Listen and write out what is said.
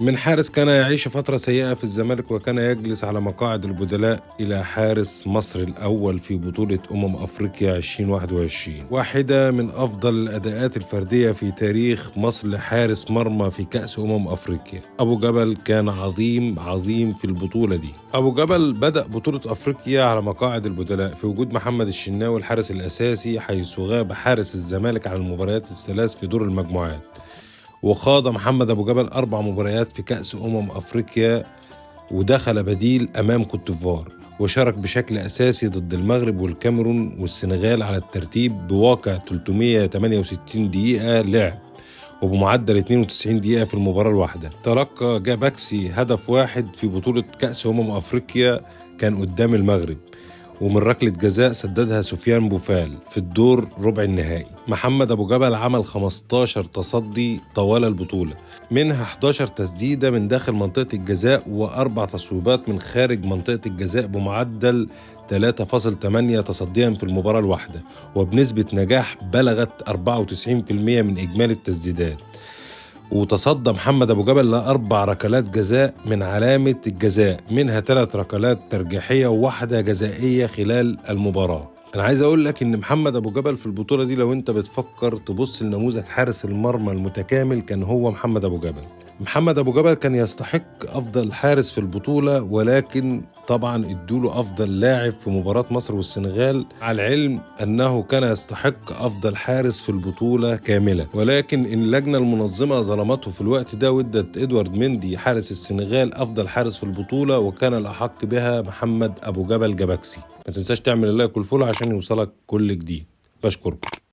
من حارس كان يعيش فترة سيئة في الزمالك وكان يجلس على مقاعد البدلاء إلى حارس مصر الأول في بطولة أفريقيا 2021، واحدة من أفضل الأداءات الفردية في تاريخ مصر لحارس مرمى في كأس أفريقيا. أبو جبل كان عظيم عظيم في البطولة دي. أبو جبل بدأ بطولة أفريقيا على مقاعد البدلاء في وجود محمد الشناوي الحارس الأساسي، حيث غاب حارس الزمالك عن المباريات الثلاث في دور المجموعات. وخاض محمد أبو جبل 4 مباريات في كأس أفريقيا، ودخل بديل أمام كوت ديفوار، وشارك بشكل أساسي ضد المغرب والكاميرون والسنغال على الترتيب بواقع 368 دقيقة لعب وبمعدل 92 دقيقة في المباراة الواحدة. تلقى جاباكسي هدف واحد في بطولة كأس أفريقيا كان قدام المغرب، ومن ركلة جزاء سددها سفيان بوفال في الدور ربع النهائي. محمد أبو جبل عمل 15 تصدي طوال البطولة، منها 11 تسديدة من داخل منطقة الجزاء و4 تصويبات من خارج منطقة الجزاء بمعدل 3.8 تصديا في المباراة الواحدة، وبنسبة نجاح بلغت 94% من إجمالي التسديدات. وتصدى محمد أبو جبل ل4 ركلات جزاء من علامة الجزاء، منها 3 ركلات ترجيحية وواحدة جزائية خلال المباراة. أنا عايز أقول لك إن محمد أبو جبل في البطولة دي لو أنت بتفكر تبص لنموذج حارس المرمى المتكامل كان هو محمد أبو جبل. محمد أبو جبل كان يستحق أفضل حارس في البطولة، ولكن طبعا ادوله أفضل لاعب في مباراة مصر والسنغال، على العلم أنه كان يستحق أفضل حارس في البطولة كاملة، ولكن إن اللجنة المنظمة ظلمته في الوقت ده وادت إدوارد مندي حارس السنغال أفضل حارس في البطولة، وكان الأحق بها محمد أبو جبل جباكسي. ما تنساش تعمل ال like وال follow عشان يوصلك كل جديد. بشكركم.